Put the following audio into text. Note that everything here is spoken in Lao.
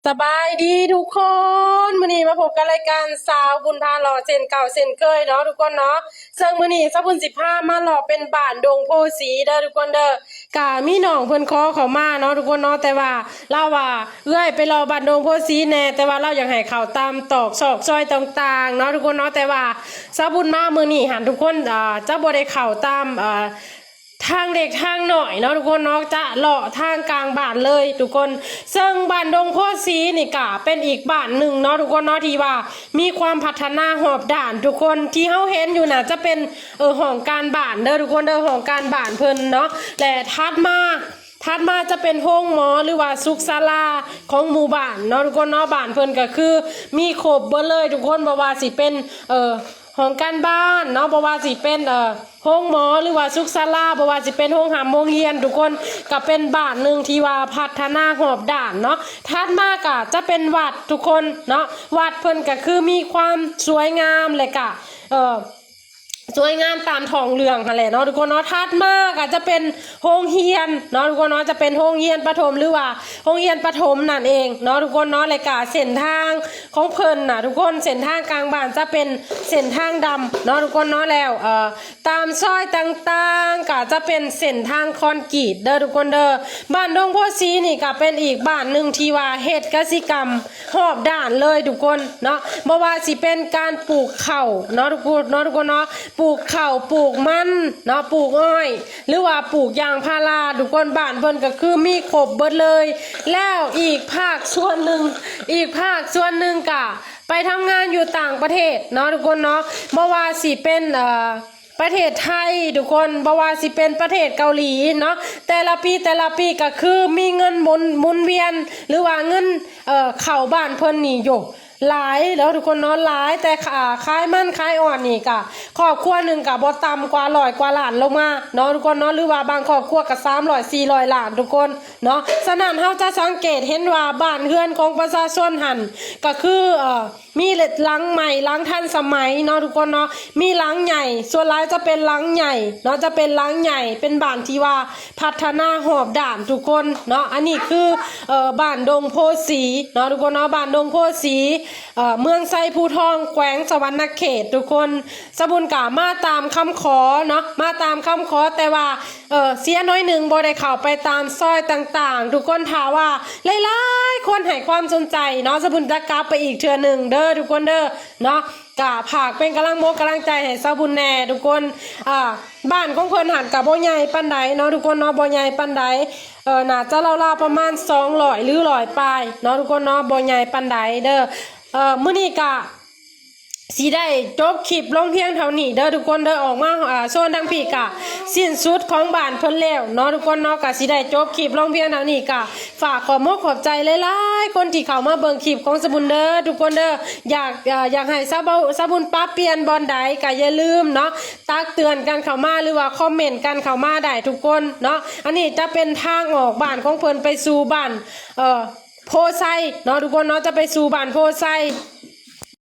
ສະບາຍດີທຸກຄົນ, ມື້ນີ້ມາພົບກັບລາຍການສາວບຸນພາເລາະເຊັ່ນເກົ່າເຊັ່ນເຄີຍເນາະທຸກຄົນເນາະ. ເຊິ່ງມື້ນີ້ສາວບຸນຊິພາມາເລາະເປັນບ້ານດົງໂພສີເດີທຸກຄົນເດີ. ກະມີນ້ອງເພິ່ນຂໍເຂົ້າມາເນາະທຸກຄົນເນາະ, ແຕ່ວ່າລາວວ່າເອື້ອຍໄປເລາະບ້ານດົງໂພສີແດ່, ແຕ່ວ່າລາວຢາກໃຫ້ເຂົ້າຕາມຕອກຊອກຊອຍຕ່າງໆເນາະທຸກຄົນເນາະ. ແຕ່ວ່າສາວບຸນມາມື້ນີ້ຫັ້ນທຸກຄົນ ອາ ຈະບໍ່ໄດ້ເຂົ້າຕາມ ອາ ທາງເລັກທາງນ້ອຍເນາະທຸກຄົນເນາະ, ຈະເລາະທາງກາງບ້ານເລີຍທຸກຄົນ. ເຊິ່ງບ້ານດົງໂພສີນີ້ກະເປັນອີກບ້ານໜຶ່ງເນາະທຸກຄົນເນາະ ທີ່ວ່າມີຄວາມພັດທະນາຮອບດ້ານທຸກຄົນ. ທີ່ເຮົາເຫັນຢູ່ນະຈະເປັນ ເອີ ຫ້ອງການບ້ານເດີທຸກຄົນເດີ, ຫ້ອງການບ້ານເພິ່ນເນາະ. ແລະ ຖັດມາ ຖັດມາຈະເປັນໂຮງໝໍ ຫຼືວ່າສຸກສາລາຂອງໝູ່ບ້ານເນາະທຸກຄົນເນາະ. ບ້ານເພິ່ນກະຄືມີຄົບເບິດເລີຍທຸກຄົນ, ບໍ່ວ່າຊິເປັນ ເອີ ຫ້ອງການບ້ານເນາະ, ບໍ່ວ່າຊິເປັນ ເອີ ໂຮງໝໍ ຫຼືວ່າສຸກສາລາ, ບໍ່ວ່າຊິເປັນໂຮງຮ່ຳໂຮງຮຽນ ທຸກຄົນ ກະເປັນບ້ານໜຶ່ງທີ່ວ່າພັດທະນາຮອບດ້ານເນາະ. ຖັດມາກະຈະເປັນວັດທຸກຄົນເນາະ, ວັດເພິ່ນກະຄືມີຄວາມສວຍງາມ ແລະກະ ເອີ ສວຍງາມຕາມທ້ອງເລື່ອງຫັ້ນແຫຼະເນາະທຸກຄົນເນາະ. ຖັດມາກະຈະເປັນໂຮງຮຽນເນາະທຸກຄົນເນາະ, ຈະເປັນໂຮງຮຽນປະຖົມ ຫຼືວ່າໂຮງຮຽນປະຖົມນັ້ນເອງເນາະທຸກຄົນເນາະ. ແລະກະເສັ້ນທາງຂອງເພິ່ນນະທຸກຄົນ ເສັ້ນທາງກາງບ້ານຈະເປັນເສັ້ນທາງດຳເນາະທຸກຄົນເນາະ. ແລ້ວ ເອີ ຕາມຊອຍຕ່າງໆກະຈະເປັນເສັ້ນທາງຄອນກຣີດເດີທຸກຄົນເດີ. ບ້ານດົງໂພສີນີ້ກະເປັນອີກບ້ານໜຶ່ງທີ່ວ່າເຮັດກະສິກຳຮອບດ້ານເລີຍທຸກຄົນເນາະ, ບໍ່ວ່າຊິເປັນການປູກເຂົ້າເນາະທຸກຄົນເນາະ, ປູກເຂົ້າ ປູກມັນເນາະ, ປູກອ້ອຍ ຫຼືວ່າປູກຢາງພາລາທຸກຄົນ. ບ້ານເພິ່ນກະຄືມີຄົບເບິດເລີຍ. ແລ້ວອີກພາກສ່ວນໜຶ່ງ ອີກພາກສ່ວນໜຶ່ງກະ ໄປທຳງານຢູ່ຕ່າງປະເທດເນາະທຸກຄົນເນາະ, ບໍ່ວ່າຊິເປັນ ເອີ ປະເທດໄທທຸກຄົນ, ບໍ່ວ່າຊິເປັນປະເທດເກົາຫຼີເນາະ, ແຕ່ລະປີ ແຕ່ລະປີກະຄືມີເງິນໝູນ ໝູນວຽນ ຫຼືວ່າເງິນ ເອີ ເຂົ້າບ້ານເພິ່ນນີ້ໂຢ ຫຼາຍເດີທຸກຄົນເນາະ, ຫຼາຍ. ແຕ່ ອາ ຂາຍມັນຂາຍອອນນີ້ກະ ຄອບຄົວໜຶ່ງກະບໍ່ຕ່ຳກວ່າຮ້ອຍກວ່າລ້ານລົງມາເນາະທຸກຄົນເນາະ, ຫຼືວ່າບາງຄອບຄົວກະສາມຮ້ອຍ ສີ່ຮ້ອຍລ້ານທຸກຄົນເນາະ. ສະນັ້ນເຮົາຈະສັງເກດເຫັນວ່າບ້ານເຮືອນຂອງປະຊາຊົນຫັ້ນກະຄື ເອີ ມີຫຼັງໃໝ່ ຫຼັງທັນສະໄໝເນາະທຸກຄົນເນາະ, ມີຫຼັງໃຫຍ່ ສ່ວນຫຼາຍຈະເປັນຫຼັງໃຫຍ່ເນາະ, ຈະເປັນຫຼັງໃຫຍ່ ເປັນບ້ານທີ່ວ່າພັດທະນາຮອບດ້ານທຸກຄົນເນາະ. ອັນນີ້ຄື ເອີ ບ້ານດົງໂພສີເນາະທຸກຄົນເນາະ, ບ້ານດົງໂພສີ ເອີ ເມືອງໄຊພູທອງ ແຂວງສະຫວັນນະເຂດທຸກຄົນ. ສາວບຸນກະມາຕາມຄຳຂໍເນາະ, ມາຕາມຄຳຂໍ ແຕ່ວ່າ ເອີ ເສຍໜ້ອຍໜຶ່ງ ບໍ່ໄດ້ເຂົ້າໄປຕາມຊອຍຕ່າງໆທຸກຄົນ. ຖ້າວ່າຫຼາຍໆຄົນໃຫ້ຄວາມສົນໃຈເນາະ, ສາວບຸນຈະກັບໄປອີກເທື່ອໜຶ່ງເດີທຸກຄົນເດີເນາະ. ກະຝາກເປັນກຳລັງມົກກຳລັງໃຈໃຫ້ສາວບຸນແດ່ທຸກຄົນ. ອາ ບ້ານຂອງເພິ່ນຫັ້ນກະບໍ່ໃຫຍ່ປານໃດເນາະທຸກຄົນເນາະ, ບໍ່ໃຫຍ່ປານໃດ, ເອີ ໜ້າຈະລາວໆປະມານສອງຮ້ອຍ ຫຼື ຮ້ອຍປາຍເນາະທຸກຄົນເນາະ, ບໍ່ໃຫຍ່ປານໃດເດີ. ເອີ ມື້ນີ້ກະ ຊິໄດ້ຈົບຄລິບລົງພຽງເທົ່ານີ້ເດີທຸກຄົນເດີ. ອອກມາ ອາ ໂຊນທາງພີ້ກະສິ້ນສຸດຂອງບ້ານເພິ່ນແລ້ວເນາະທຸກຄົນເນາະ, ກະຊິໄດ້ຈົບຄລິບລົງພຽງເທົ່ານີ້. ກະຝາກຂອບມົກຂອບໃຈຫຼາຍໆຄົນທີ່ເຂົ້າມາເບິ່ງຄລິບຂອງສາວບຸນເດີທຸກຄົນເດີ. ຢາກ ອາ ຢາກໃຫ້ສາວ ສາວບຸນປັບປ່ຽນບ່ອນໃດກະຢ່າລືມເນາະ ຕັກເຕືອນກັນເຂົ້າມາ ຫຼືວ່າຄອມເມັນກັນເຂົ້າມາໄດ້ທຸກຄົນເນາະ. ອັນນີ້ຈະເປັນທາງອອກບ້ານຂອງເພິ່ນໄປສູ່ບ້ານ ເອີ ໂພໄຊເນາະທຸກຄົນເນາະ, ຈະໄປສູ່ບ້ານໂພໄຊ